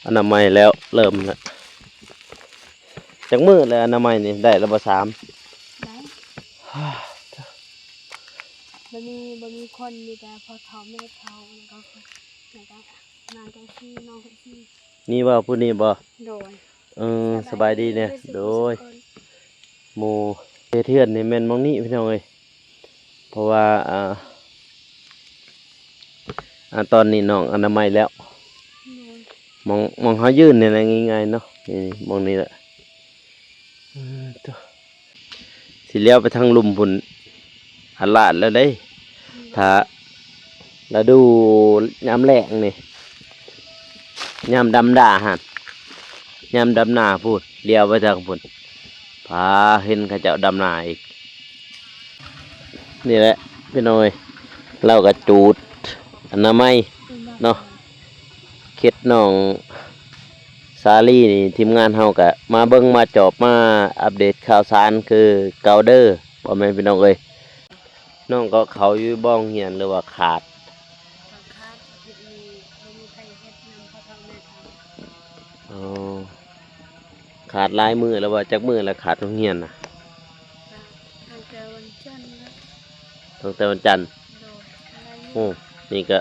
ອະນາໄມແລ້ວ ເລີ່ມແລ້ວ. ຈັກມື້ແລ້ວອະນາໄມນີ້ ໄດ້ແລ້ວບໍ່? ສາມ ໄດ້. ບໍ່ມີ ບໍ່ມີຄົນ ມີແຕ່ພໍ່ເຖົ້າແມ່ເຖົ້າ ແລ້ວກໍ ແລ້ວກໍນາງໄກ່ຊີ ນ້ອງໄກ່ຊີ. ນີ້ບໍ່? ຜູ້ນີ້ບໍ່? ໂດຍ. ເອີ ສະບາຍດີແດ່. ໂດຍ. ໝູ່ເຮັດເຮືອນນີ້ແມ່ນໝ່ອງນີ້ພີ່ນ້ອງເອີຍ ເພາະວ່າ ອ່າ ອ່າ ຕອນນີ້ນ້ອງອະນາໄມແລ້ວ. ໂດຍ. ໝ່ອງ ໝ່ອງເຮົາຢືນນີ້ແຫຼະ ງ່າຍໆເນາະ. ນີ້ ໝ່ອງນີ້ແຫຼະ. ເອີ ໂຕ ຊິລ້ຽວໄປທາງລຸ່ມພຸ້ນ ອາລາດແລ້ວເດ້. ຖ້າລະດູຍາມແລ້ງນີ້ ຍາມດຳນາຫັ້ນ ຍາມດຳນາພຸ້ນ ລ້ຽວໄປທາງພຸ້ນ ພາເຫັນເຂົາເຈົ້າດຳນາອີກ. ນີ້ແຫຼະພີ່ນ້ອງເອີຍ ລາວກໍຈູດອະນາໄມເນາະ ເຂດໜອງສາລີນີ້ ທີມງານເຮົາກໍມາເບິ່ງມາຈອບມາອັບເດດຂ່າວສານຄືເກົ່າເດີ ພໍ່ແມ່ພີ່ນ້ອງເອີຍ. ນ້ອງກໍເຂົ້າຢູ່ບໍ່ໂຮງຮຽນ ຫຼືວ່າຂາດ? ຂາດ ຂາດ ອາທິດນີ້ບໍ່ມີໃຜເຮັດນຳພໍ່ເຖົ້າແມ່ເຖົ້າ. ອໍ ຂາດຫຼາຍມື້ແລ້ວບໍ່? ຈັກມື້ແລ້ວຂາດໂຮງຮຽນນະ? ຕັ້ງແຕ່ວັນຈັນແລ້ວ. ຕັ້ງແຕ່ວັນຈັນ? ໂດຍ. ໂອ້ ນີ້ກໍ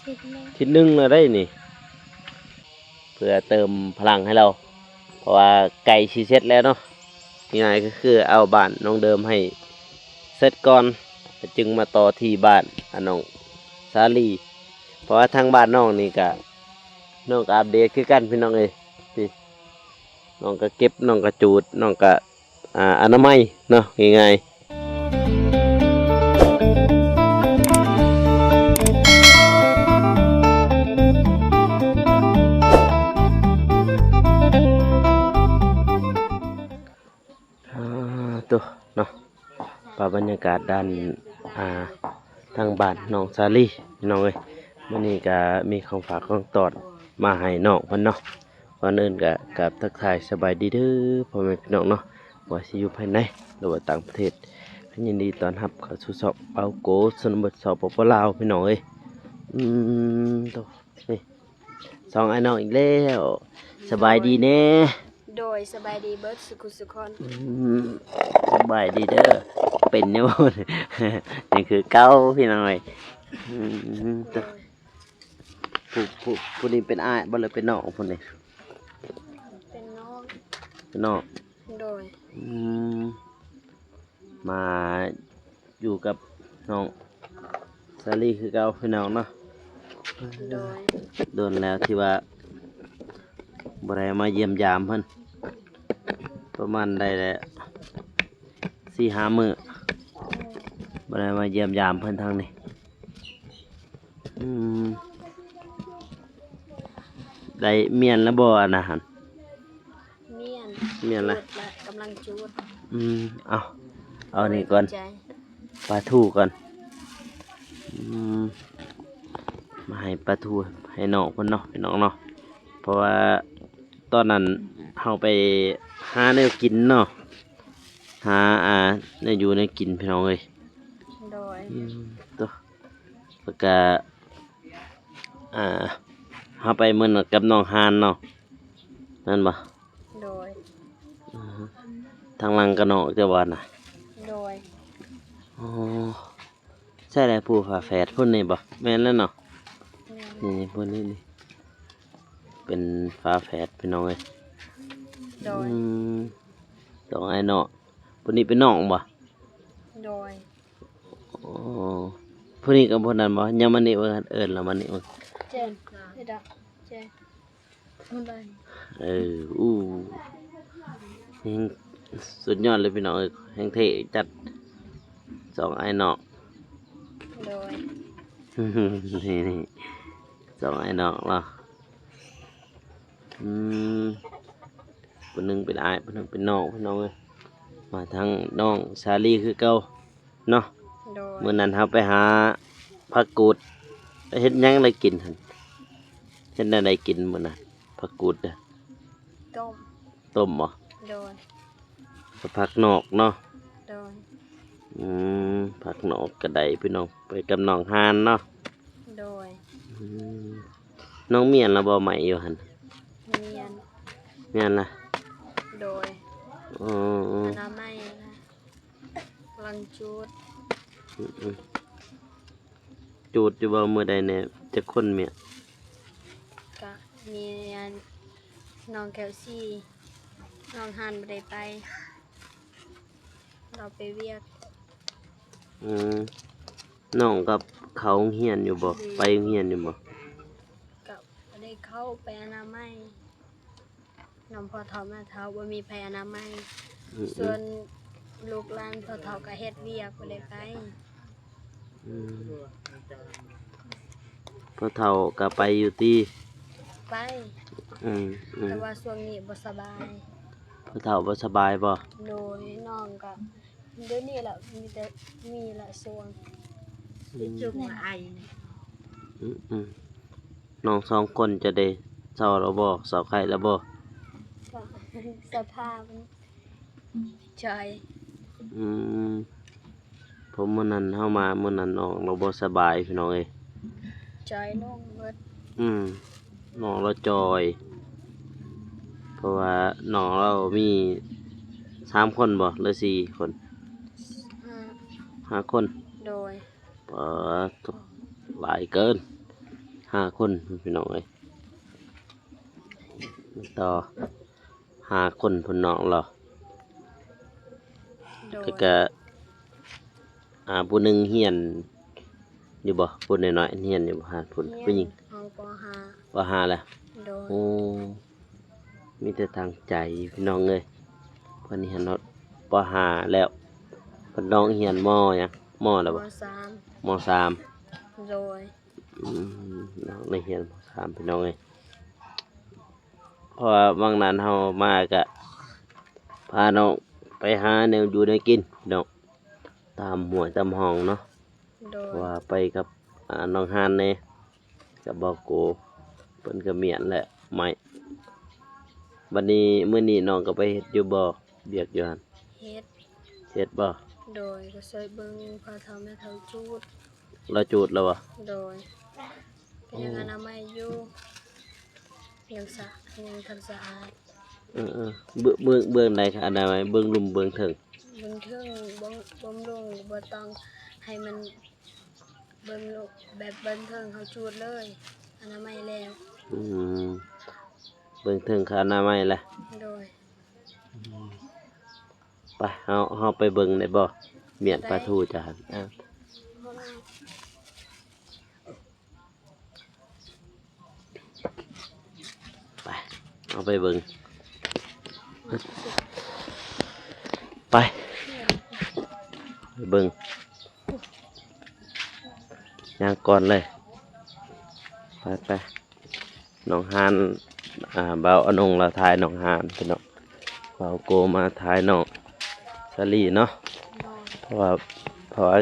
ທິດໜຶ່ງ ທິດໜຶ່ງແລ້ວໄດ໋ນີ້. ເພື່ອເຕີມພະລັງໃຫ້ລາວ ເພາະວ່າໃກ້ຊິເສັດແລ້ວເນາະ. ງ່າຍໆກໍຄືເອົາບ້ານນ້ອງເດີມໃຫ້ເສັດກ່ອນ ແລ້ວຈຶ່ງມາຕໍ່ທີ່ບ້ານ ອາ ນ້ອງສາລີ ເພາະວ່າທາງບ້ານນ້ອງນີ້ກະ ນ້ອງກະອັບເດດຄືກັນພີ່ນ້ອງເອີຍ. ນີ້ ນ້ອງກະເກັບ ນ້ອງກະຈູດ ນ້ອງກະ ອາ ອະນາໄມເນາະ ງ່າຍໆ. ອາ ໂຕເນາະ ພາບບັນຍາກາດດ້ານ ອາ ທາງບ້ານນ້ອງສາລີ ພີ່ນ້ອງເອີຍ. ມື້ນີ້ກະມີຂອງຝາກຂອງຕ້ອນມາໃຫ້ນ້ອງເພິ່ນເນາະ. ກ່ອນອື່ນກໍກາບທັກທາຍສະບາຍດີເດີພໍ່ແມ່ພີ່ນ້ອງເນາະ ບໍ່ວ່າຊິຢູ່ພາຍໃນ ຫຼືວ່າຕ່າງປະເທດ ກໍຍິນດີຕ້ອນຮັບເຂົ້າສູ່ຊ່ອງເບົາໂກຊົນນະບົດ ສປປ ລາວ ພີ່ນ້ອງເອີຍ. ອືມ ໂຕ ນີ້ ສອງອ້າຍນ້ອງອີກແລ້ວ ສະບາຍດີແດ່. ໂດຍ ສະບາຍດີເບິດສຸຂູສຸຄົນ. ອືມ ສະບາຍດີເດີ ເປັນຢູ່ ຍັງຄືເກົ່າພີ່ນ້ອງເອີຍ. ອືມ ໂຕ ຜູ້ ຜູ້ ຜູ້ນີ້ເປັນອ້າຍບໍ່ ຫຼືເປັນນ້ອງຜູ້ນີ້? ເປັນນ້ອງ. ເປັນນ້ອງ. ໂດຍ. ອືມ ມາຢູ່ກັບນ້ອງສາລີຄືເກົ່າພີ່ນ້ອງເນາະ. ໂດຍ. ດົນແລ້ວທີ່ວ່າບໍ່ໄດ້ມາຢ້ຽມຢາມເພິ່ນ ປະມານໄດ້ແລ້ວສີ່ຫ້າມື້ ບໍ່ໄດ້ມາຢ້ຽມຢາມເພິ່ນທາງນີ້. ອືມ ໄດ້ມ້ຽນແລ້ວບໍ່ ອັນນັ້ນຫັ້ນ? ມ້ຽນ. ມ້ຽນລະ? ຈູດລະ ກຳລັງຈູດ. ອືມ ເອົາ ເອົານີ້ກ່ອນ ປາທູກ່ອນ. ອືມ ມາໃຫ້ປາທູໃຫ້ນ້ອງເພິ່ນເນາະ ພີ່ນ້ອງເນາະ ເພາະວ່າຕອນນັ້ນເຮົາໄປຫາແນວກິນເນາະ ຫາ ອ່າ ແນວຢູ່ແນວກິນ ພີ່ນ້ອງເອີຍ. ໂດຍ. ອືມ ໂຕ ແລ້ວກະ ອ່າ ເຮົາໄປມື້ນັ້ນກັບນ້ອງຮານເນາະ ແມ່ນບໍ່? ໂດຍ. ອືມ ທາງຫຼັງກະນ້ອງເຈົ້າບໍ່ນະ? ໂດຍ. ອໍ ໃຊ່ແລ້ວ ຜູ້ຝາແຝດຜູ້ນີ້ບໍ່? ແມ່ນແລ້ວເນາະ. ແມ່ນ. ນີ້ ຜູ້ນີ້ນີ້ ເປັນຝາແຝດ ພີ່ນ້ອງເອີຍ. ໂດຍ. ອືມ ສອງອ້າຍນ້ອງ ຜູ້ນີ້ເປັນນ້ອງບໍ່? ໂດຍ. ອໍ ຜູ້ນີ້ກັບຜູ້ນັ້ນບໍ່? ຍັງມານີ້ເບິ່ງ ເອີ້ນລາວມານີ້ເບິ່ງ. ເຈນ ເດດາ ເຈນ ເອີ ອູ້ ແຮງສຸດຍອດເລີຍພີ່ນ້ອງເອີຍ ແຮງເທ່ຈັດ ສອງອ້າຍນ້ອງ. ໂດຍ. ນີ້ ນີ້ ສອງອ້າຍນ້ອງເນາະ. ອືມ ຜູ້ໜຶ່ງເປັນອ້າຍ ຜູ້ໜຶ່ງເປັນນ້ອງ ພີ່ນ້ອງເອີຍ. ມາທາງນ້ອງສາລີຄືເກົ່າເນາະ. ໂດຍ. ມື້ນັ້ນເຮົາໄປຫາຜັກກູດ ເຮັດຫຍັງໄດ້ກິນຫັ້ນ? ເຮັດແນວໃດກິນມື້ນັ້ນ ຜັກກູດນະ? ຕົ້ມ. ຕົ້ມບໍ? ໂດຍ. ກັບຜັກນອກເນາະ. ໂດຍ. ອືມ ຜັກນອກກໍໄດ້ພີ່ນ້ອງ ໄປກັບນ້ອງຮານເນາະ. ໂດຍ. ອືມ ນ້ອງມ້ຽນລະບໍ່ ໄໝ້ຢູ່ຫັ້ນ? ແມ່ນລະ? ໂດຍ. ເອີ ອະນາໄມນະ ກຳລັງຈູດ. ອືມໆ ຈູດຢູ່ບໍ່? ມື້ໃດແດ່? ຈັກຄົນແມ່? ກະມີອັນ ນ້ອງແກ້ວສີ ນ້ອງຮານບໍ່ໄດ້ໄປ ລາວໄປວຽກ. ອືມ ນ້ອງກໍເຂົ້າໂຮງຮຽນຢູ່ບໍ່? ອືມ ໄປໂຮງຮຽນຢູ່ບໍ່? ກໍບໍ່ໄດ້ເຂົ້າ ໄປອະນາໄມ ນຳພໍ່ເຖົ້າແມ່ເຖົ້າ ບໍ່ມີໃຜອະນາໄມ. ອືມໆ ສ່ວນລູກຫຼານພໍ່ເຖົ້າກໍເຮັດວຽກ ບໍ່ໄດ້ໄປ. ອືມ ພໍ່ເຖົ້າກໍໄປຢູ່ຕິ? ໄປ. ອືມໆ ແຕ່ວ່າຊ່ວງນີ້ບໍ່ສະບາຍ. ພໍ່ເຖົ້າບໍ່ສະບາຍບໍ່? ໂດຍ. ນ້ອງກໍ ດຽວນີ້ລະ ມີແຕ່ ມີລະຊ່ວງ ອືມ ໄປຈຸກມາໄອ. ອືມໆ ນ້ອງສອງຄົນຈະໄດ້ເຊົາແລ້ວບໍ່? ເຊົາໄຂ້ແລ້ວບໍ່? ກໍສະພາບມັນຈ່ອຍ. ອືມ ເພາະມື້ນັ້ນເຮົາມາ ມື້ນັ້ນນ້ອງລາວບໍ່ສະບາຍ ພີ່ນ້ອງເອີຍ. ຈ່ອຍລົງເບິດ. ອືມ ນ້ອງລາວຈ່ອຍ ເພາະວ່ານ້ອງລາວມີສາມຄົນບໍ່ ຫຼືສີ່ຄົນ? ຫ້າ ຫ້າຄົນ. ໂດຍ. ປາດໂທ້ ຫຼາຍເກີນ ຫ້າຄົນ ພີ່ນ້ອງເອີຍ. ຕໍ່ ຫ້າຄົນພຸ້ນນ້ອງລາວ. ໂດຍ. ແລ້ວກະ ອ່າ ຜູ້ໜຶ່ງຮຽນຢູ່ບໍ່? ຜູ້ນ້ອຍໆຮຽນຢູ່ບໍ່? ຫ້າຄົນ ຮຽນ ຜູ້ຍິງ ຫ້ອງ ປໍຫ້າ ປໍຫ້າແລ້ວ. ໂດຍ. ໂອ້ ມີແຕ່ຕັ້ງໃຈ ພີ່ນ້ອງເອີຍ. ເພິ່ນຮຽນຮອດ ປໍຫ້າແລ້ວ. ເພິ່ນ ນ້ອງຮຽນ ມໍຫຍັງ? ມໍແລ້ວບໍ່? ມໍສາມ. ມໍສາມ. ໂດຍ. ອືມ ນ້ອງໄດ້ຮຽນມໍສາມ ພີ່ນ້ອງເອີຍ. ເພາະວ່າຫວ່າງນັ້ນເຮົາມາກະພານ້ອງໄປຫາແນວຢູ່ແນວກິນເນາະ ຕາມຫ້ວຍຕາມຮ່ອງເນາະ. ໂດຍ. ເພາະວ່າໄປກັບ ອ່າ ນ້ອງຮານແດ່ ກັບບ່າວໂກ ເພິ່ນກໍມ້ຽນແຫຼະໄມ້. ບັດນີ້ມື້ນີ້ນ້ອງກໍໄປເຮັດຢູ່ບໍ່ ວຽກຢູ່ຫັ້ນ? ເຮັດ. ເຮັດບໍ່? ໂດຍ. ກໍຊ່ວຍເບິ່ງພໍ່ເຖົ້າແມ່ເຖົ້າຈູດ. ລາວຈູດແລ້ວບໍ່? ໂດຍ. ໂອ້ ກໍຍັງອະນາໄມຢູ່ ຍັງສະ ຍັງທັນສະອາດ. ເອີໆ ເບື້ອງ ເບື້ອງ ເບື້ອງໃດຄະອະນາໄມ? ເບື້ອງລຸ່ມເບື້ອງເທິງ? ເບື້ອງເທິງ ເບື້ອງ ເບື້ອງລຸ່ມ ບໍ່ຕ້ອງໃຫ້ມັນ ເບື້ອງລຸ່ມ ແບບເບື້ອງເທິງເຮົາຈູດເລີຍ ອະນາໄມແລ້ວ. ອືມ ເບື້ອງເທິງຄະອະນາໄມແຫຼະ. ໂດຍ. ອືມ ໄປ ເຮົາ ເຮົາໄປເບິ່ງໄດ້ບໍ່? ມ້ຽນປາທູຈະຫັ້ນ ເອີ ໄປ ເຮົາໄປເບິ່ງ ໄປ ໄປເບິ່ງ ຍ່າງກ່ອນເລີຍ ໄປໆ. ນ້ອງຮານ ອ່າ ບ່າວອະນົງລາວຖ່າຍນ້ອງຮານ ພີ່ນ້ອງ ບ່າວໂກມາຖ່າຍນ້ອງສາລີເນາະ. ໂດຍ. ເພາະວ່າ ເພາະວ່າ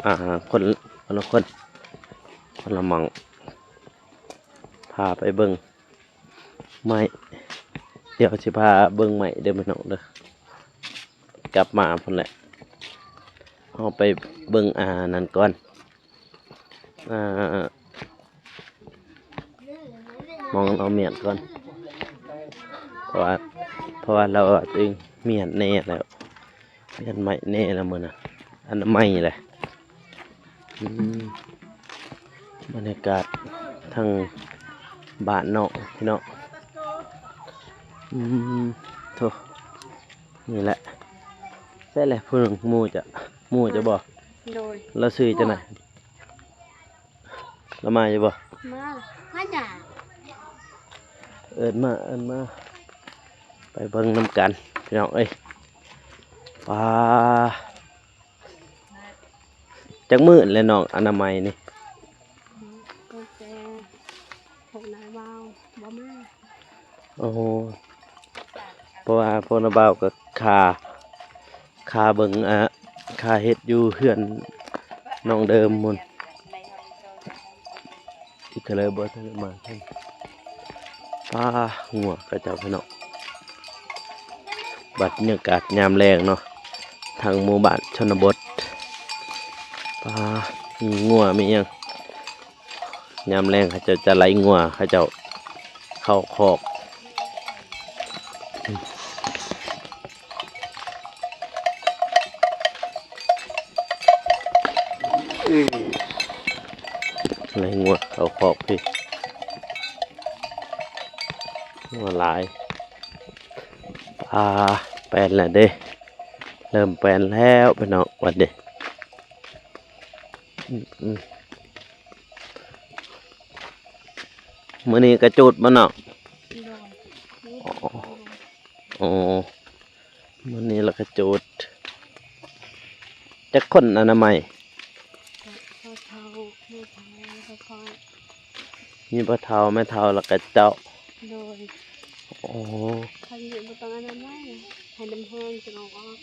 ອ່າ ຄົນ ຄົນລະຄົນ ຄົນລະໝ່ອງ ພາໄປເບິ່ງໄມ້ ດຽວຊິພາເບິ່ງໄມ້ເດີພີ່ນ້ອງເດີ ກັບມາພຸ້ນແຫຼະ ເຮົາໄປເບິ່ງ ອ່າ ນັ້ນກ່ອນ. ອ່າ ມອງເອົາມ້ຽນກ່ອນ ເພາະວ່າ ເພາະວ່າລາວເອົາໂຕເອງມ້ຽນແນ່ແລ້ວ ມ້ຽນໄມ້ແນ່ແລ້ວມື້ນະ ອະນາໄມແຫຼະ. ອືມ ບັນຍາກາດທາງບ້ານເນາະ ພີ່ນ້ອງ. ອືມ ໂທ້ ນີ້ແຫຼະ ໃສແຫຼະ ຜູ້ໜຶ່ງ ໝູ່ຈະ ໝູ່ຈະບໍ່? ໂດຍ. ລາວຊື່ຈັ່ງໃດ? ລາວມາຢູ່ບໍ່? ມາ ມາຫຍັງ? ເອີ້ນມາ ເອີ້ນມາ ໄປເບິ່ງນຳກັນ ພີ່ນ້ອງເອີຍ. ປາ ຈັກມື້ແລ້ວນ້ອງ ອະນາໄມນີ້? ຕັ້ງແຕ່ພວກນ້າບ່າວບໍ່ມາ. ໂອ້ໂຫ ເພາະວ່າພວກນ້າບ່າວກໍຄາ ຄາເບິ່ງ ອ່າ ຄາເຮັດຢູ່ເຮືອນນ້ອງເດີມພຸ້ນ ກໍເລີຍບໍ່ທັນໄດ້ມາ. ປາ ງົວເຂົາເຈົ້າ ພີ່ນ້ອງ ບັນຍາກາດຍາມແລງເນາະ ທາງໝູ່ບ້ານຊົນນະບົດ. ປາ ມີງົວມີຫຍັງ ຍາມແລງເຂົາເຈົ້າຈະໄລ່ງົວເຂົາເຈົ້າເຂົ້າຄອກ. ໃນງົວເຂົ້າຄອກພີ້ ງົວຫຼາຍ. ອ່າ ແປນແລ້ວເດ້ ເລີ່ມແປນແລ້ວພີ່ນ້ອງ ບັດນີ້. ອືມ ມື້ນີ້ກະຈູດບໍ່ນ້ອງ? ໂດຍ. ອໍ ອໍ ມື້ນີ້ລະກະຈູດ. ຈັກຄົນອະນາໄມ? ພໍ່ເຖົ້າ ແມ່ເຖົ້າ ແລ້ວກະຂ້ອຍ. ມີພໍ່ເຖົ້າ ແມ່ເຖົ້າ ແລ້ວກະເຈົ້າ. ໂດຍ. ອໍ ທາງນີ້ບໍ່ຕ້ອງອະນາໄມ ໃຫ້ນ້ຳແຫ້ງຈຶ່ງເອົາອອກ.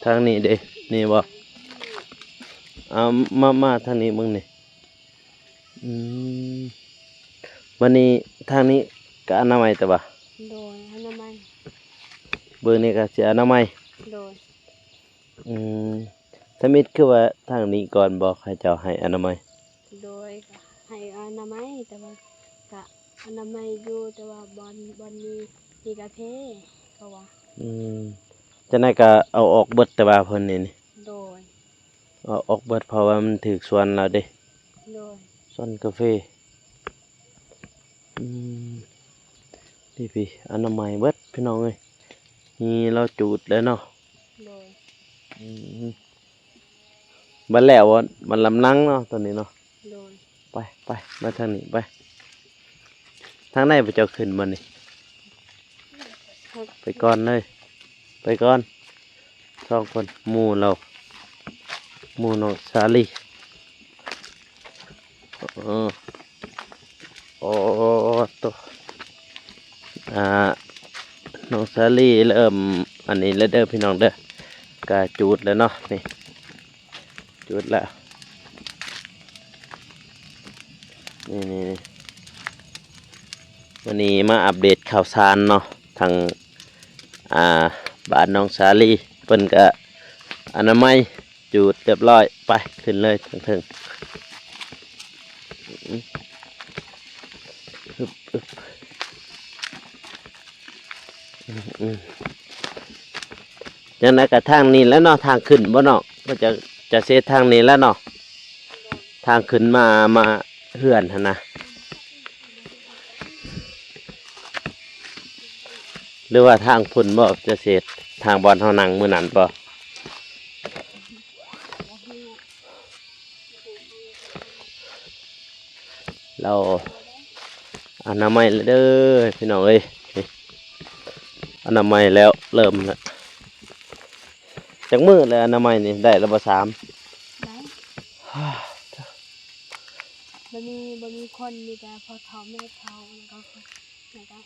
ທາງນີ້ເດ້ ນີ້ບໍ່? ເອົາ ມາ ມາທາງນີ້ເບິ່ງນີ້. ອືມ ບາດນີ້ທາງນີ້ກະອະນາໄມແຕ່ວ່າ? ໂດຍ ອະນາໄມ. ເບິ່ງນີ້ກະຊິອະນາໄມ. ໂດຍ. ອືມ ທຳອິດຄືວ່າທາງນີ້ກ່ອນບໍ່ ເຂົາເຈົ້າໃຫ້ອະນາໄມ? ໂດຍ ກະໃຫ້ອະນາໄມ ແຕ່ວ່າກະອະນາໄມຢູ່ ແຕ່ວ່າບ່ອນ ບ່ອນນີ້ມີກະເພ ເຂົາວ່າ. ອືມ ຈັ່ງໃດກະເອົາອອກເບິດແຕ່ວ່າເພິ່ນນີ້. ໂດຍ. ເອົາອອກເບິດ ເພາະວ່າມັນຖືກສວນລາວເດ້. ໂດຍ. ສວນກາເຟ. ອືມ ນີ້ພີ່ ອະນາໄມເບິດພີ່ນ້ອງເອີຍ. ນີ້ລາວຈູດແລ້ວເນາະ. ໂດຍ. ອືມ ບັດແລ້ວ ບັດລຳຫຼັງເນາະ ຕອນນີ້ເນາະ. ໂດຍ. ໄປ ໄປ ມາທາງນີ້ ໄປ. ທາງໃດພວກເຈົ້າຂຶ້ນບັດນີ້? ໄປກ່ອນເລີຍ ໄປກ່ອນ ສອງຄົນ ໝູ່ລາວ ໝູ່ນ້ອງສາລີ. ເອີ ໂອ້ໂຕ ອ່າ ນ້ອງສາລີເລີ່ມອັນນີ້ແລ້ວເດີພີ່ນ້ອງເດີ ກະຈູດແລ້ວເນາະ ນີ້ ຈູດແລ້ວ ນີ້ໆ ມື້ນີ້ມາອັບເດດຂ່າວສານເນາະ ທາງ ອ່າ ບ້ານນ້ອງສາລີ ເພິ່ນກະອະນາໄມ ຈູດຮຽບຮ້ອຍ ໄປ ຂຶ້ນເລີຍທາງເທິງ. ຈັ່ງໃດກະທາງນີ້ແຫຼະເນາະ ທາງຂຶ້ນບໍ່ນ້ອງ? ເພິ່ນຈະ ຈະເສດທາງນີ້ແຫຼະເນາະ ທາງຂຶ້ນມາ ມາເຮືອນຫັ້ນນະ. ຫຼືວ່າທາງພຸ້ນບໍ່ ຈະເສດ ທາງບ່ອນເຮົານັ່ງມື້ນັ້ນບໍ່? ລາວອະນາໄມແລ້ວເດີພີ່ນ້ອງເອີຍ ນີ້ ອະນາໄມແລ້ວ ເລີ່ມແລ້ວ. ຈັກມື້ແລ້ວອະນາໄມນີ້ ໄດ້ແລ້ວບໍ່? ສາມ ໄດ້. ບໍ່ມີ ບໍ່ມີຄົນ ມີແຕ່ພໍ່ເຖົ້າແມ່ເຖົ້າ ແລ້ວກໍ ແລ້ວກໍ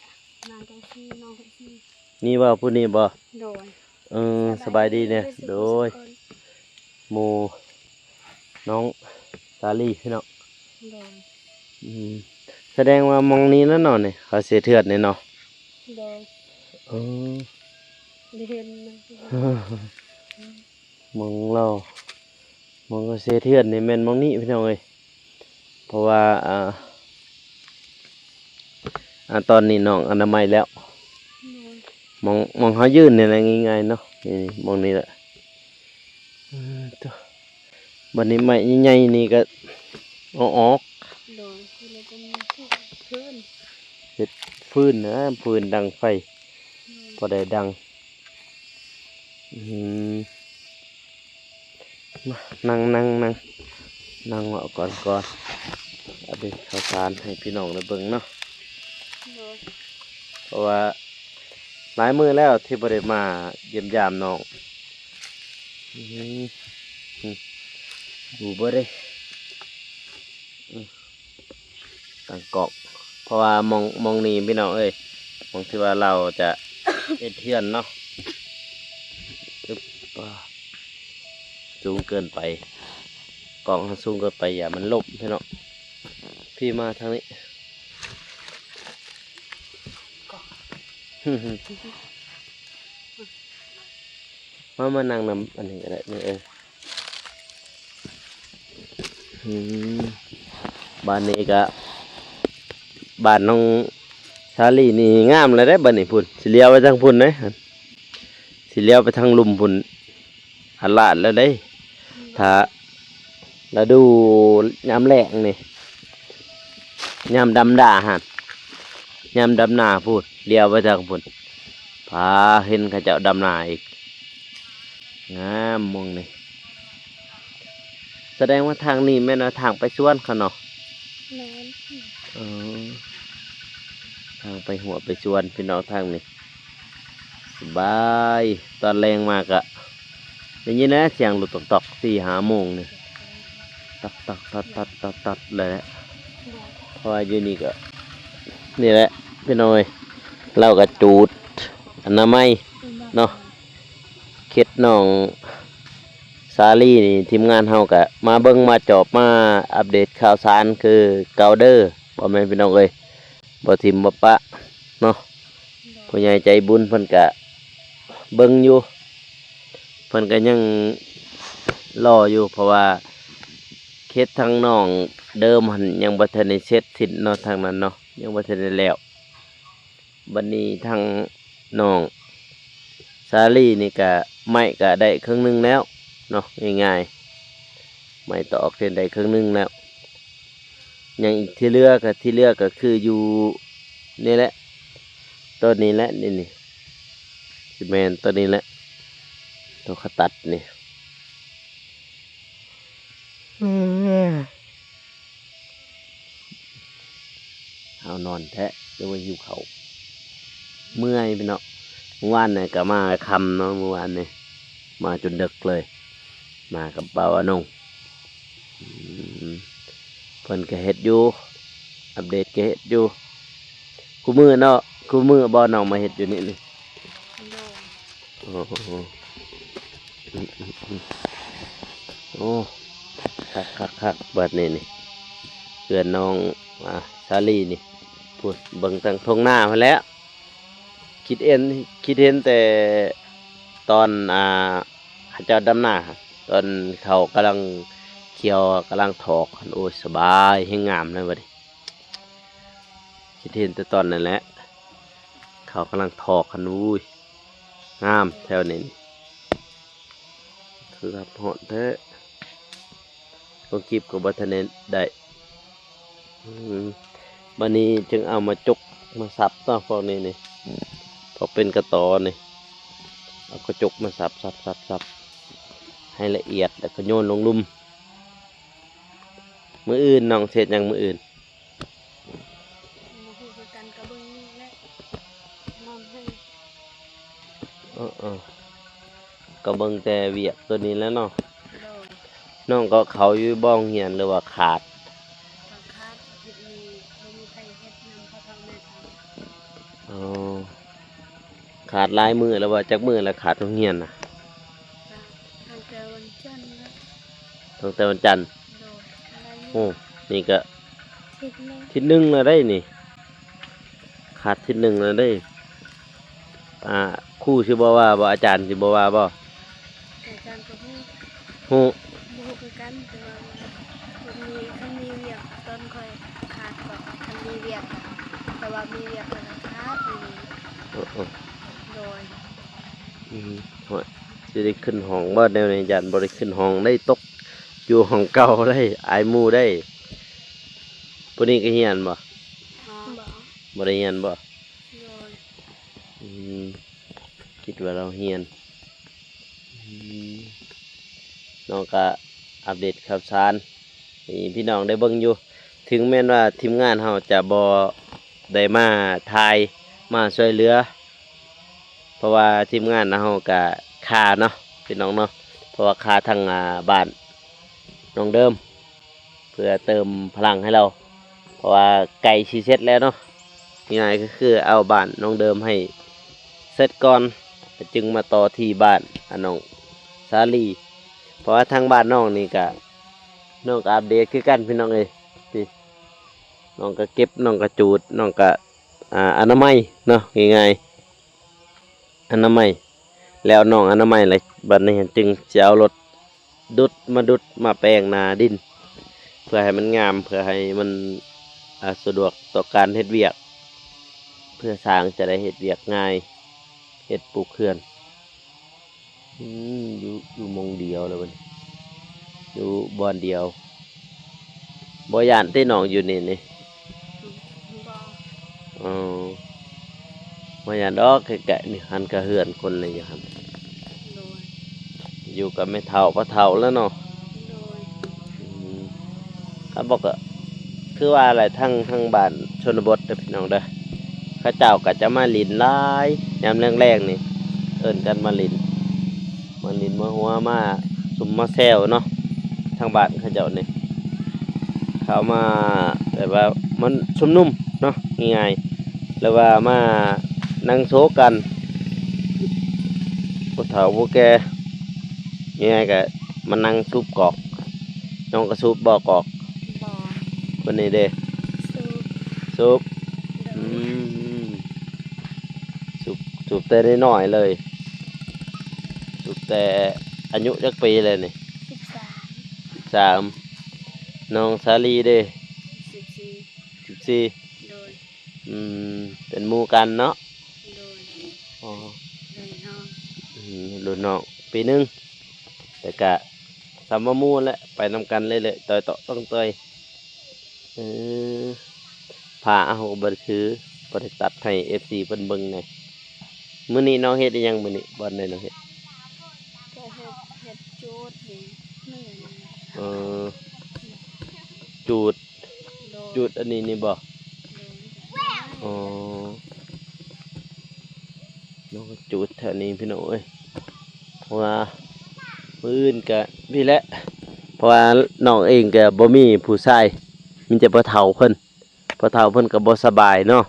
ນາງກະຊີ ນ້ອງກະຊີ ນີ້ບໍ່? ຜູ້ນີ້ບໍ່? ໂດຍ. ເອີ ສະບາຍດີແນ່. ໂດຍ. ໝູ່ນ້ອງສາລີພີ່ນ້ອງ. ໂດຍ. ອືມ ສະແດງວ່າໝ່ອງນີ້ແຫຼະເນາະ ນີ້ ເຂົາເສດເຮືອນນີ້ເນາະ. ໂດຍ. ເອີ ເຫັນ ໝ່ອງລາວ ໝ່ອງເຂົາເສດເຮືອນນີ້ແມ່ນໝ່ອງນີ້ພີ່ນ້ອງເອີຍ ເພາະວ່າ ອ່າ ອ່າ ຕອນນີ້ນ້ອງອະນາໄມແລ້ວ. ໂດຍ. ໝ່ອງ ໝ່ອງເຮົາຢືນນີ້ແຫຼະ ງ່າຍໆເນາະ ນີ້ ໝ່ອງນີ້ແຫຼະ. ເອີ ໂຕ ບັດນີ້ໄມ້ໃຫຍ່ໆນີ້ກະເອົາອອກ. ໂດຍ. ແລ້ວກໍມີຟືນ ເຮັດຟືນນະ ຟືນດັງໄຟ. ໂດຍ. ພໍໄດ້ດັງ. ອືມ ມາ ນັ່ງ ນັ່ງ ນັ່ງ ນັ່ງເວົ້າກ່ອນ ກ່ອນ ອັບເດດຂ່າວສານໃຫ້ພີ່ນ້ອງໄດ້ເບິ່ງເນາະ. ໂດຍ. ເພາະວ່າຫຼາຍມື້ແລ້ວທີ່ບໍ່ໄດ້ມາຢ້ຽມຢາມນ້ອງ. ອືມ ຢູ່ບໍ່ເດ້ ອືມ ຕັ້ງກ້ອງ ເພາະວ່າໝ່ອງ ໝ່ອງນີ້ພີ່ນ້ອງເອີຍ ໝ່ອງທີ່ວ່າລາວຈະເຮັດເຮືອນເນາະ. ອຶບ ສູງເກີນໄປ ກ້ອງເຮົາສູງເກີນໄປ ຢ້ານມັນລົ້ມພີ່ນ້ອງ. ພີ່ມາທາງນີ້ ມາ ມານັ່ງນຳອັນນີ້ກະໄດ້ ນີ້ ເອີ ອືມ ບ້ານນີ້ກະ ບ້ານນ້ອງສາລີນີ້ງາມແລ້ວເດ້ ບັດນີ້ພຸ້ນ ຊິລຽວໄປທາງພຸ້ນເດ້ ຊິລຽວໄປທາງລຸ່ມພຸ້ນ ອາລາດແລ້ວເດ້. ຖ້າ ລະດູຍາມແລ້ງນີ້ ຍາມດຳນາຫັ້ນ ຍາມດຳນາພຸ້ນ ຫຼຽວໄປທາງພຸ້ນ ພາເຫັນເຂົາເຈົ້າດຳນາອີກ ງາມໝ່ອງນີ້. ສະແດງວ່າທາງນີ້ແມ່ນວ່າທາງໄປສວນເຂົາເນາະ. ແມ່ນ. ເອີ ທາງໄປຮົ້ວໄປສວນພີ່ນ້ອງທາງນີ້. ສະບາຍ. ຕອນແລງມາກະໄດ້ຍິນແຫຼະສຽງລົດຕອກໆ ສີ່ຫ້າໂມງນີ້ ຕອກໆ ຕອດໆ ຕອດໆ ແຫຼະ. ເພາະວ່າຢູ່ນີ້ກະ ນີ້ແຫຼະພີ່ນ້ອງເອີຍ ລາວກະຈູດອະນາໄມເນາະ. ເຂດນ້ອງສາລີນີ້ ທີມງານເຮົາກະມາເບິ່ງມາຈອບມາອັບເດດຂ່າວສານຄືເກົ່າເດີ ພໍ່ແມ່ພີ່ນ້ອງເອີຍ. ບໍ່ຖິ້ມບໍ່ປະເນາະ. ຜູ້ໃຫຍ່ໃຈບຸນເພິ່ນກະເບິ່ງຢູ່ ເພິ່ນກະຍັງລໍຢູ່ ເພາະວ່າເຂດທາງນ້ອງເດີມຫັ້ນຍັງບໍ່ທັນໄດ້ເສັດສິ້ນເນາະ ທາງນັ້ນເນາະ ຍັງບໍ່ທັນໄດ້ແລ້ວ. ບັດນີ້ທາງນ້ອງສາລີນີ້ກະໄມ້ກະໄດ້ເຄິ່ງໜຶ່ງແລ້ວເນາະ ງ່າຍໆ ໄມ້ຕອກເສັ້ນໄດ້ເຄິ່ງໜຶ່ງແລ້ວ. ຍັງອີກທີ່ເຫຼືອກະ ທີ່ເຫຼືອກະຄືຢູ່ນີ້ແຫຼະ ຕົ້ນນີ້ແຫຼະ ນີ້ໆ ຊິແມ່ນຕົ້ນນີ້ແຫຼະ ໂຕຂະຕັດນີ້. ຫາວນອນແທ້ ຫຼືວ່າຫິວເຂົ້າ ເມື່ອຍພີ່ນ້ອງ. ມື້ວານນີ້ກະມາຄ່ຳເນາະ ມື້ວານນີ້ມາຈົນເດິກເລີຍ ມາກັບບ່າວອານົງ. ອືມ ເພິ່ນກະເຮັດຢູ່ ອັບເດດກະເຮັດຢູ່ ຄູ່ມື້ເນາະ ຄູ່ມື້ບໍ່ນ້ອງມາເຮັດຢູ່ນີ້ນີ້? ໂດຍ. ໂອ້ ໂອ້ ໂອ້ ຄັກໆໆ ບາດນີ້ນີ້ ເຮືອນນ້ອງ ອ່າ ສາລີນີ້ ພຸ້ນ ເບິ່ງທາງທົ່ງນາພຸ້ນແຫຼະ. ຄິດເຫັນ ຄິດເຫັນແຕ່ຕອນ ອ່າ ເຂົາເຈົ້າດຳນາ ຕອນເຂົາກຳລັງຂຽວ ກຳລັງຖອກ ໂອ້ຍ ສະບາຍ ແຮງງາມເລີຍບັດນີ້. ຄິດເຫັນແຕ່ຕອນນັ້ນແຫຼະ ເຂົາກຳລັງຖອກຫັ້ນ ໂອ້ຍ ງາມແຖວນີ້ນີ້ ຄືຮັບຮ້ອນແທ້. ລົງຄລິບກໍບໍ່ທັນໄດ້ ອືມ ບາດນີ້ຈຶ່ງເອົາມາຈົກມາສັບເນາະ ພວກນີ້ນີ້ ພວກເປັນກະຕໍນີ້ ເອົາກະຈົກມາສັບ ສັບ ສັບ ສັບ ໃຫ້ລະອຽດ ແລ້ວກໍໂຍນລົງລຸ່ມ. ມື້ອື່ນນ້ອງຊິເຮັດຫຍັງມື້ອື່ນ? ບໍ່ຮູ້ຄືກັນ ກໍເບິ່ງນີ້ແຫຼະ ງາມແຮງ. ເອີໆ ກໍເບິ່ງແຕ່ວຽກຕົວນີ້ແຫຼະເນາະ. ໂດຍ. ນ້ອງກໍເຂົ້າຢູ່ບໍ່ໂຮງຮຽນ ຫຼືວ່າຂາດ? ກໍຂາດ ອາທິດນີ້ບໍ່ມີໃຜເຮັດນຳພໍ່ເຖົ້າແມ່ເຖົ້າ. ອໍ ຂາດຫຼາຍມື້ແລ້ວບໍ່? ຈັກມື້ແລ້ວຂາດໂຮງຮຽນນະ? ຕັ້ງແຕ່ວັນຈັນແລ້ວ. ຕັ້ງແຕ່ວັນຈັນ? ໂດຍ. ໂອ້ ນີ້ກະທິດໜຶ່ງ ທິດໜຶ່ງແລ້ວເດ້ນີ້ ຂາດທິດໜຶ່ງແລ້ວເດ້. ອ່າ ຄູຊິບໍ່ວ່າບໍ່? ອາຈານຊິບໍ່ວ່າບໍ່? ອາຈານກໍຮູ້ ຮູ້ ບໍ່ຮູ້ຄືກັນ ແຕ່ວ່າມັນມີ ຄັນມີວຽກຕອນຂ້ອຍຂາດກໍ ຄັນມີວຽກ ແຕ່ວ່າມີວຽກແລ້ວກໍຂາດ. ເອີໆ ໂດຍ. ອືມ ໂອ້ຍ ຊິໄດ້ຂຶ້ນຫ້ອງບໍ່ແນວນີ້? ຢ້ານບໍ່ໄດ້ຂຶ້ນຫ້ອງໄດ້ ຕົກຢູ່ຫ້ອງເກົ່າໄດ້ ອາຍໝູ່ໄດ້. ຜູ້ນີ້ກໍຮຽນບໍ່? ບໍ່ ບໍ່ໄດ້ຮຽນບໍ່? ໂດຍ. ອືມ ຄິດວ່າລາວຮຽນ. ອືມ ນ້ອງກະອັບເດດຂ່າວສານໃຫ້ພີ່ນ້ອງໄດ້ເບິ່ງຢູ່ ເຖິງແມ່ນວ່າທີມງານເຮົາຈະບໍ່ໄດ້ມາຖ່າຍ ມາຊ່ວຍເຫຼືອ ເພາະວ່າທີມງານເຮົາກະຄາເນາະ ພີ່ນ້ອງເນາະ ເພາະວ່າຄາທາງ ອ່າ ບ້ານນ້ອງເດີມ ເພື່ອເຕີມພະລັງໃຫ້ລາວ ເພາະວ່າໃກ້ຊິເສັດແລ້ວເນາະ. ງ່າຍໆກໍຄືເອົາບ້ານນ້ອງເດີມໃຫ້ເສັດກ່ອນ ແລ້ວຈຶ່ງມາຕໍ່ທີ່ບ້ານ ອາ ນ້ອງສາລີ ເພາະວ່າທາງບ້ານນ້ອງນີ້ກະ ນ້ອງກໍອັບເດດຄືກັນ ພີ່ນ້ອງເອີຍ. ນີ້ ນ້ອງກໍເກັບ ນ້ອງກໍຈູດ ນ້ອງກໍ ອ່າ ອະນາໄມເນາະ ງ່າຍໆ ອະນາໄມ ແລ້ວນ້ອງອະນາໄມແລ້ວ ບັດນີ້ຈຶ່ງຊິເອົາລົດດຸດ ມາດຸດມາແປງໜ້າດິນ ເພື່ອໃຫ້ມັນງາມ ເພື່ອໃຫ້ມັນ ອ່າ ສະດວກຕໍ່ການເຮັດວຽກ ເພື່ອຊ່າງຈະໄດ້ເຮັດວຽກງ່າຍ ເຮັດປູກເຮືອນ. ອືມ ຢູ່ ຢູ່ໝ່ອງດຽວແລ້ວບັດນີ້ ຢູ່ບ່ອນດຽວ. ບໍ່ຢ້ານຕິນ້ອງຢູ່ນີ້ນີ້? ບໍ່. ອໍ ບໍ່ຢ້ານດອກ ໃກ້ໆນີ້ຫັ້ນກະເຮືອນຄົນແລ້ວຢູ່ຫັ້ນ. ໂດຍ. ຢູ່ກັບແມ່ເຖົ້າພໍ່ເຖົ້າແລ້ວເນາະ. ໂດຍ. ອືມ ຄັນບໍ່ກະຄືວ່າແຫຼະ ທາງ ທາງບ້ານຊົນນະບົດເດີພີ່ນ້ອງເດີ ເຂົາເຈົ້າກະຈະມາຫຼິ້ນຫຼາຍ ຍາມແລງໆນີ້ ເອີ້ນກັນມາຫຼິ້ນ ມາຫຼິ້ນມາຫົວ ມາຊຸມມາແຊວເນາະ ທາງບ້ານເຂົາເຈົ້ານີ້ ເຂົາມາແບບວ່າມັນຊຸມນຸມເນາະ ງ່າຍໆ ຫຼືວ່າມານັ່ງໂຊກັນ ຜູ້ເຖົ້າຜູ້ແກ່ ງ່າຍໆກະມານັ່ງສູບກອກ. ນ້ອງກະສູບບໍ່ກອກ? ບໍ່. ຄົນນີ້ເດ? ສູບ. ສູບ. ໂດຍ. ອືມ ສູບ ສູບແຕ່ນ້ອຍໆເລີຍ ສູບແຕ່ອາຍຸຈັກປີແລ້ວນີ້? ສິບສາມ. ສິບສາມ. ນ້ອງສາລີເດ? ສິບສີ່. ສິບສີ່. ໂດຍ. ອືມ ເປັນໝູ່ກັນເນາະ? ໂດຍ. ອໍ ລຸ້ນນ້ອງ. ອືມ ລຸ້ນນ້ອງປີໜຶ່ງ ແຕ່ກະສ່ຳວ່າໝູ່ແຫຼະ ໄປນຳກັນເລື້ອຍໆ ຕ່ອຍເຕາະຕ່ອງຕ່ອຍ. ເອີ ຜ້າເຮົາກະບໍ່ໄດ້ຖື ບໍ່ໄດ້ຕັດໃຫ້ເອັຟຊີເພິ່ນເບິ່ງແດ່. ມື້ນີ້ນ້ອງເຮັດອີ່ຫຍັງ? ມື້ນີ້ບ່ອນໃດນ້ອງເຮັດ? ກະເຮັດ ເຮັດຈູດນີ້ ເອີ ຈູດ. ໂດຍ. ຈູດອັນນີ້ນີ້ບໍ່? ໂດຍ. ອໍ ນ້ອງກະຈູດແຖວນີ້ພີ່ນ້ອງເອີຍ ເພາະວ່າມື້ອື່ນກະນີ້ແຫຼະ ເພາະວ່ານ້ອງເອງກະບໍ່ມີຜູ້ຊາຍ ມີແຕ່ພໍ່ເຖົ້າເພິ່ນ ພໍ່ເຖົ້າເພິ່ນກະບໍ່ສະບາຍເນາະ.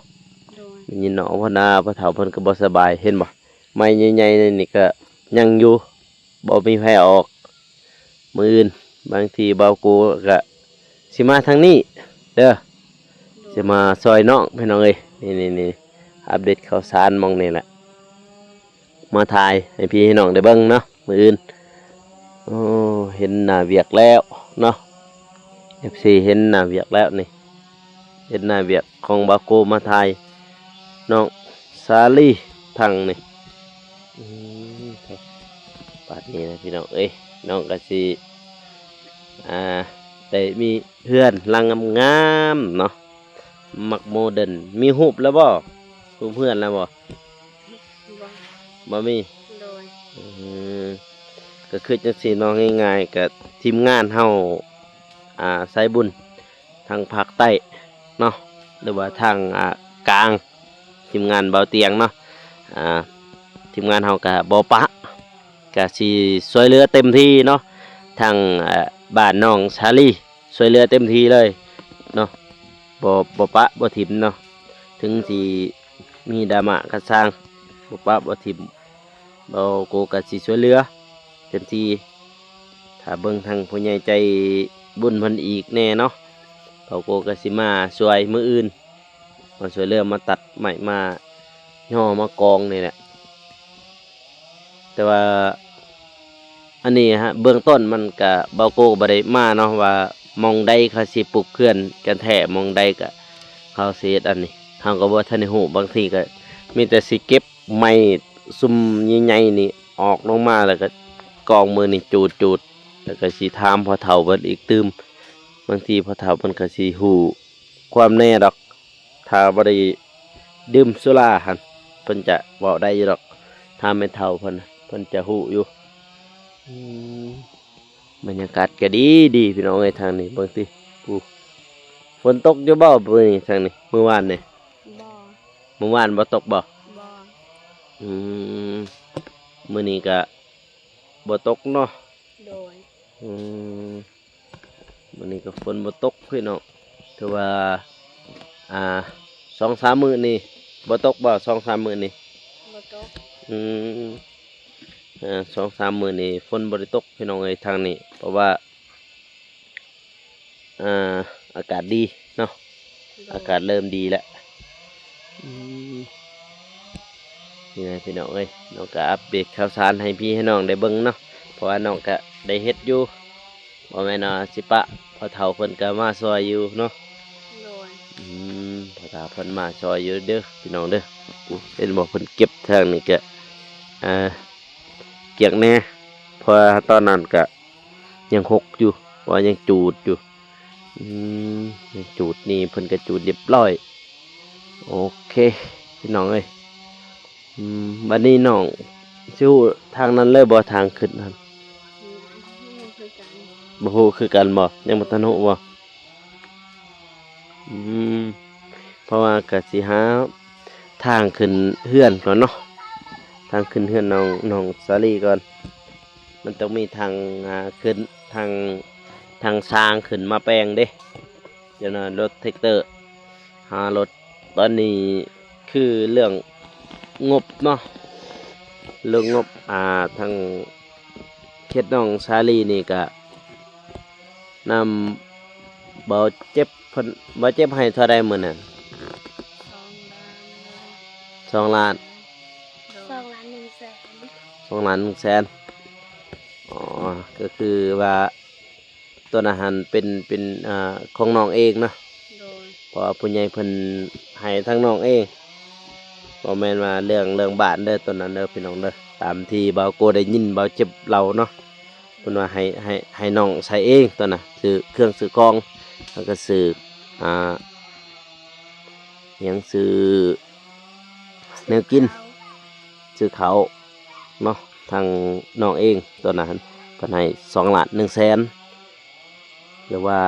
ໂດຍ. ໄດ້ຍິນນ້ອງເພິ່ນວ່າພໍ່ເຖົ້າເພິ່ນກະບໍ່ສະບາຍ ເຫັນບໍ່ ໄມ້ໃຫຍ່ໆນີ້ກະຍັງຢູ່ ບໍ່ມີໃຜເອົາອອກ. ມື້ອື່ນບາງທີບ່າວໂກກະຊິມາທາງນີ້ເດີ ໂດຍ. ຊິມາຊ່ອຍນ້ອງພີ່ນ້ອງເອີຍ ນີ້ໆ ອັບເດດຂ່າວສານໝ່ອງນີ້ແຫຼະ ມາຖ່າຍໃຫ້ພີ່ໃຫ້ນ້ອງໄດ້ເບິ່ງເນາະ ມື້ອື່ນ. ໂອ້ ເຫັນໜ້າວຽກແລ້ວເນາະ ເອັຟຊີ ເຫັນໜ້າວຽກແລ້ວນີ້ ເຫັນໜ້າວຽກຂອງບ່າວໂກມາຖ່າຍນ້ອງສາລີທາງນີ້. ອືມ ປາດນີ້ນະພີ່ນ້ອງເອີຍ ນ້ອງກະຊິ ອ່າ ໄດ້ມີເຮືອນຫຼັງງາມໆເນາະ ມັກໂມເດີນ. ມີຮູບແລ້ວບໍ່? ຮູບເຮືອນແລ້ວບໍ່? ບໍ່. ບໍ່ມີ? ໂດຍ. ອືມ ກະຄືຈັ່ງຊີ້ເນາະ ງ່າຍໆ ກະທີມງານເຮົາ ອ່າ ສາຍບຸນທາງພາກໃຕ້ເນາະ ຫຼືວ່າທາງ ອ່າ ກາງ ທີມງານເບົາຕຽງເນາະ ອ່າ ທີມງານເຮົາກະບໍ່ປະ ກະຊິຊ່ວຍເຫຼືອເຕັມທີ່ເນາະ ທາງ ເອີ ບ້ານນ້ອງສາລີ ຊ່ວຍເຫຼືອເຕັມທີ່ເລີຍເນາະ ບໍ່ ບໍ່ປະບໍ່ຖິ້ມເນາະ ເຖິງຊິມີດຣາມາກະຊ່າງ ບໍ່ປະບໍ່ຖິ້ມ ບ່າວໂກກະຊິຊ່ວຍເຫຼືອເຕັມທີ່. ຖ້າເບິ່ງທາງຜູ້ໃຫຍ່ໃຈບຸນເພິ່ນອີກແດ່ເນາະ ບ່າວໂກກະຊິມາຊ່ວຍມື້ອື່ນ ມາຊ່ວຍເຫຼືອ ມາຕັດໄມ້ ມາຍໍ ມາກອງນີ້ແຫຼະ. ແຕ່ວ່າອັນນີ້ເບື້ອງຕົ້ນມັນກະ ບ່າວໂກກະບໍ່ໄດ້ມາເນາະ ວ່າໝ່ອງໃດເຂົາຊິປຸກເຮືອນກັນແທ້ ໝ່ອງໃດກະເຂົາຊິເຮັດອັນນີ້ ເຮົາກະບໍ່ທັນໄດ້ຮູ້. ບາງທີກະມີແຕ່ຊິເກັບໄມ້ຊຸມໃຫຍ່ໆນີ້ອອກລົງມາ ແລ້ວກະກອງມື້ນີ້ຈູດໆ ແລ້ວກະຊິຖາມພໍ່ເຖົ້າເພິ່ນອີກຕື່ມ. ບາງທີພໍ່ເຖົ້າເພິ່ນກະຊິຮູ້ຄວາມແນ່ດອກ ຖ້າບໍ່ໄດ້ດື່ມສຸລາຫັ້ນ ເພິ່ນຈະເວົ້າໄດ້ຢູ່ດອກ ຖາມແມ່ເຖົ້າເພິ່ນ ເພິ່ນຈະຮູ້ຢູ່. ອືມ ບັນຍາກາດກະດີດີພີ່ນ້ອງເອີຍ ທາງນີ້ເບິ່ງຕິ ໂອ້ ຝົນຕົກຢູ່ບໍ່ມື້ນີ້ ທາງນີ້ ມື້ວານນີ້? ບໍ່. ມື້ວານບໍ່ຕົກບໍ່? ບໍ່. ອືມ ມື້ນີ້ກະບໍ່ຕົກເນາະ? ໂດຍ. ອືມ ມື້ນີ້ກະຝົນບໍ່ຕົກພີ່ນ້ອງ ຖືວ່າ ອ່າ ສອງສາມມື້ນີ້ບໍ່ຕົກບໍ່? ສອງສາມມື້ນີ້ ບໍ່ຕົກ. ອືມ ເອີ ສອງສາມມື້ນີ້ຝົນບໍ່ໄດ້ຕົກພີ່ນ້ອງເອີຍ ທາງນີ້ ເພາະວ່າ ອ່າ ອາກາດດີເນາະ ໂດຍ ອາກາດເລີ່ມດີແລ້ວ. ອືມ ນີ້ນະພີ່ນ້ອງເອີຍ ນ້ອງກະອັບເດດຂ່າວສານໃຫ້ພີ່ໃຫ້ນ້ອງໄດ້ເບິ່ງເນາະ ເພາະວ່ານ້ອງກະໄດ້ເຮັດຢູ່ ບໍ່ແມ່ນວ່າຊິປະ ພໍ່ເຖົ້າເພິ່ນກະມາຊ່ອຍຢູ່ເນາະ. ໂດຍ. ອືມ ພໍ່ເຖົ້າເພິ່ນມາຊ່ອຍຢູ່ເດີພີ່ນ້ອງເດີ. ໂອ້ ເຫັນບໍ່ ເພິ່ນເກັບທາງນີ້ກະ ອ່າ ກຽກແດ່ ເພາະວ່າຕອນນັ້ນກະ ຍັງຫົກຢູ່ ເພາະວ່າຍັງຈູດຢູ່. ອືມ ຍັງຈູດນີ້ ເພິ່ນກໍຈູດຮຽບຮ້ອຍ. ໂອເຄ ພີ່ນ້ອງເອີຍ. ອືມ ບັດນີ້ນ້ອງຊິຮູ້ທາງນັ້ນເລີຍບໍ່ ທາງຂຶ້ນຫັ້ນ? ອືມ ບໍ່ຮູ້ຄືກັນ. ບໍ່ຮູ້ຄືກັນບໍ່? ຍັງບໍ່ທັນຮູ້ບໍ່? ອືມ ເພາະວ່າກະຊິຫາທາງຂຶ້ນເຮືອນກ່ອນເນາະ, ທາງຂຶ້ນເຮືອນນ້ອງ ນ້ອງສາລີກ່ອນ. ມັນຕ້ອງມີທາງ ອ່າ ຂຶ້ນ ທາງ ທາງຊ່າງຂຶ້ນມາແປງເດ້. ຈະນຳລົດແທັກເຕີຫາລົດ. ຕອນນີ້ຄືເລື່ອງງົບເນາະ, ເລື່ອງງົບ ອ່າ ທາງເຂດນ້ອງສາລີນີ້ກະ ນຳເບົາເຈັບເພິ່ນ, ເບົາເຈັບໃຫ້ເທົ່າໃດມື້ນັ້ນ? ສອງລ້ານ. ສອງລ້ານ. ໂດຍ. ສອງລ້ານໜຶ່ງແສນ. ສອງລ້ານໜຶ່ງແສນ. ອໍ ກໍຄືວ່າ ໂຕນັ້ນຫັ້ນເປັນ ເປັນ ອ່າ ຂອງນ້ອງເອງເນາະ. ໂດຍ. ເພາະວ່າຜູ້ໃຫຍ່ເພິ່ນໃຫ້ທາງນ້ອງເອງ, ບໍ່ແມ່ນວ່າເລື່ອງ ເລື່ອງບ້ານເດີ ໂຕນັ້ນເດີ ພີ່ນ້ອງເດີ. ຕາມທີ່ບ່າວໂກໄດ້ຍິນບ່າວເຈັບເລົ່າເນາະ, ເພິ່ນວ່າໃຫ້ ໃຫ້ ໃຫ້ນ້ອງໃຊ້ເອງໂຕນັ້ນ, ຊື້ເຄື່ອງຊື້ຂອງ ແລ້ວກໍຊື້ ອ່າ ຫຍັງ ຊື້ແນວກິນ ຊື້ເຂົ້າເນາະ. ທາງນ້ອງເອງໂຕນັ້ນເພິ່ນໃຫ້ສອງລ້ານໜຶ່ງແສນ ຫຼືວ່າ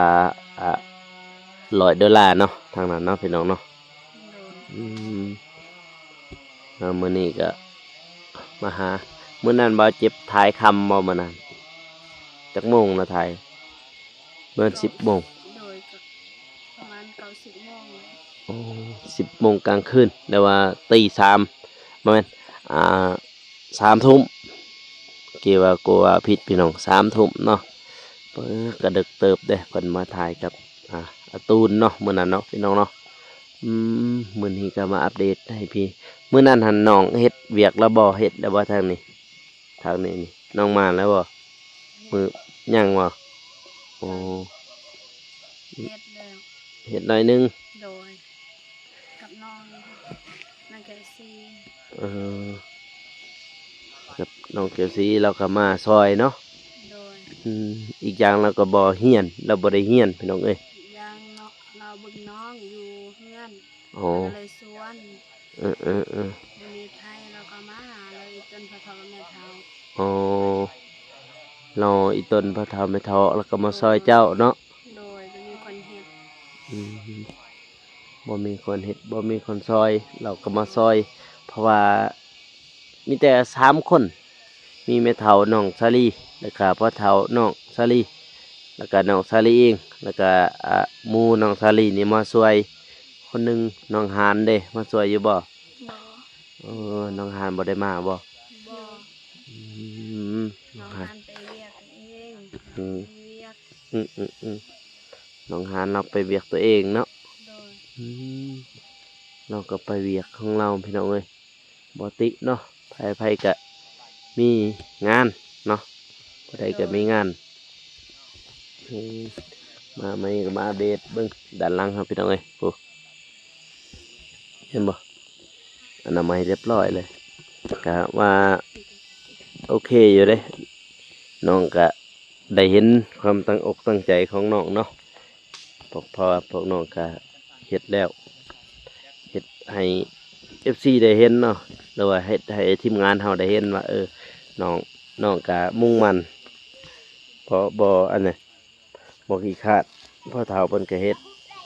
ອ່າ ຮ້ອຍໂດລາເນາະ, ທາງນັ້ນເນາະ ພີ່ນ້ອງເນາະ. ໂດຍ. ອືມ ແລ້ວມື້ນີ້ກໍມາຫາ. ມື້ນັ້ນບ່າວເຈັບຖ່າຍຄ່ຳບໍ່ ມື້ນັ້ນ? ຈັກໂມງລະຖ່າຍ? ປະມານສິບໂມງ. ໂດຍ. ກໍປະມານເກົ້າສິບໂມງ. ໂອ້ ສິບໂມງກາງຄືນ ຫຼືວ່າຕີສາມ ບໍ່ແມ່ນ ອ່າ ສາມທຸ່ມ. ເກວ່າ ໂກວ່າຜິດ ພີ່ນ້ອງ, ສາມທຸ່ມເນາະ. ເອີ ກະເດິກເຕີບເດ້ ເພິ່ນມາຖ່າຍກັບ ອ່າ ອາຕູນເນາະ ມື້ນັ້ນເນາະ ພີ່ນ້ອງເນາະ. ອືມ ມື້ນີ້ກໍມາອັບເດດໃຫ້ພີ່. ມື້ນັ້ນຫັ້ນນ້ອງເຮັດວຽກແລ້ວບໍ່? ເຮັດແລ້ວບໍ່ທາງນີ້? ທາງນີ້ນີ້ ນ້ອງມາແລ້ວບໍ່? ເຮັດ. ມື້ ຍັງບໍ່? ໂອ້ ເຮັດແລ້ວ. ເຮັດໜ້ອຍໜຶ່ງ. ໂດຍ. ກັບນ້ອງ ນ້ອງແກ້ວສີ. ເອີ ກັບນ້ອງແກ້ວສີ ລາວກໍມາຊ່ອຍເນາະ. ໂດຍ. ອືມ ອີກຢ່າງລາວກໍບໍ່ຮຽນ, ລາວບໍ່ໄດ້ຮຽນ ພີ່ນ້ອງເອີຍ. ອີກຢ່າງເນາະ ລາວເບິ່ງນ້ອງຢູ່ເຮືອນ. ອໍ ກໍເລີຍຊວນ. ເອີໆໆ ບໍ່ມີໃຜ ລາວກໍມາຫາ ລາວອີ່ຕົນພໍ່ເຖົ້າແມ່ເຖົ້າ. ອໍ ລາວອີ່ຕົນພໍ່ເຖົ້າແມ່ເຖົ້າ ລາວກໍມາຊ່ອຍເຈົ້າເນາະ. ໂດຍ. ບໍ່ມີຄົນເຮັດ. ອືມ ບໍ່ມີຄົນເຮັດ ບໍ່ມີຄົນຊ່ອຍ ລາວກໍມາຊ່ອຍ. ເພາະວ່າມີແຕ່ສາມຄົນ ມີແມ່ເຖົ້ານ້ອງສາລີ ແລ້ວກະພໍ່ເຖົ້ານ້ອງສາລີ ແລ້ວກະນ້ອງສາລີເອງ ແລ້ວກະ ອ່າ ໝູ່ນ້ອງສາລີນີ້ມາຊ່ວຍຄົນໜຶ່ງ. ນ້ອງຫານເດ້ ມາຊ່ວຍຢູ່ບໍ່? ບໍ່. ເອີ ນ້ອງຫານບໍ່ໄດ້ມາບໍ່? ບໍ່. ອືມ ນ້ອງຫານໄປວຽກເອງ. ອືມ ໄປວຽກ. ອືມໆໆ ນ້ອງຫານລາວໄປວຽກຕົວເອງເນາະ. ໂດຍ. ອືມ ລາວກໍໄປວຽກຂອງລາວ ພີ່ນ້ອງເອີຍ. ບໍ່ຕິເນາະ ໃຜໆກະມີງານເນາະ ຜູ້ໃດກະມີງານ. ອືມ ມາໃໝ່ກະມາອັບເດດເບິ່ງດ້ານຫຼັງເຮົາ ພີ່ນ້ອງເອີຍ. ໂອ້ ເຫັນບໍ່ ອະນາໄມຮຽບຮ້ອຍເລີຍ. ກະວ່າໂອເຄຢູ່ເດ້ ນ້ອງກະ ໄດ້ເຫັນຄວາມຕັ້ງອົກຕັ້ງໃຈຂອງນ້ອງເນາະ. ພວກ ເພາະວ່າພວກນ້ອງກະເຮັດແລ້ວ ເຮັດໃຫ້ເອັຟຊີໄດ້ເຫັນເນາະ ຫຼືວ່າເຮັດໃຫ້ທີມງານເຮົາໄດ້ເຫັນວ່າ ເອີ ນ້ອງ ນ້ອງກະມຸ່ງໝັ້ນ ບໍ່ ບໍ່ ອັນນີ້ ບໍ່ຂີ້ຄ້ານ. ພໍ່ເຖົ້າເພິ່ນກະເຮັດ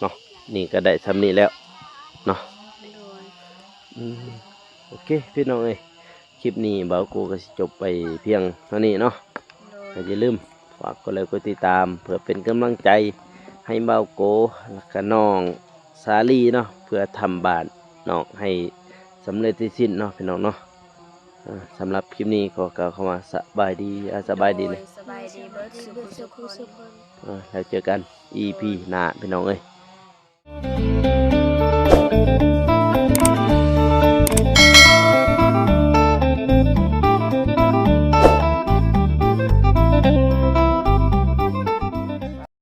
ເນາະ. ນີ້ກະໄດ້ຊ່ຳນີ້ແລ້ວເນາະ. ໂດຍ. ອືມ ໂອເຄ ພີ່ນ້ອງເອີຍ ຄລິບນີ້ບ່າວໂກກໍຊິຈົບໄປພຽງເທົ່ານີ້ເນາະ. ໂດຍ. ກໍຢ່າລືມຝາກກົດໄລກົດຕິດຕາມ ເພື່ອເປັນກຳລັງໃຈໃຫ້ບ່າວໂກ ແລ້ວກະນ້ອງສາລີເນາະ ເພື່ອທຳບ້ານນ້ອງໃຫ້ສຳເລັດເສັດສິ້ນເນາະ ພີ່ນ້ອງເນາະ. ເອີ ສຳລັບຄລິບນີ້ຂໍກ່າວຄຳວ່າສະບາຍດີ. ອາ ສະບາຍດີນະ. ໂດຍ ສະບາຍດີເບິດສູ່ຜູ້ສູ່ຄົນ. ເອີ ແລ້ວເຈີກັນອີພີໜ້າ ພີ່ນ້ອງເອີຍ.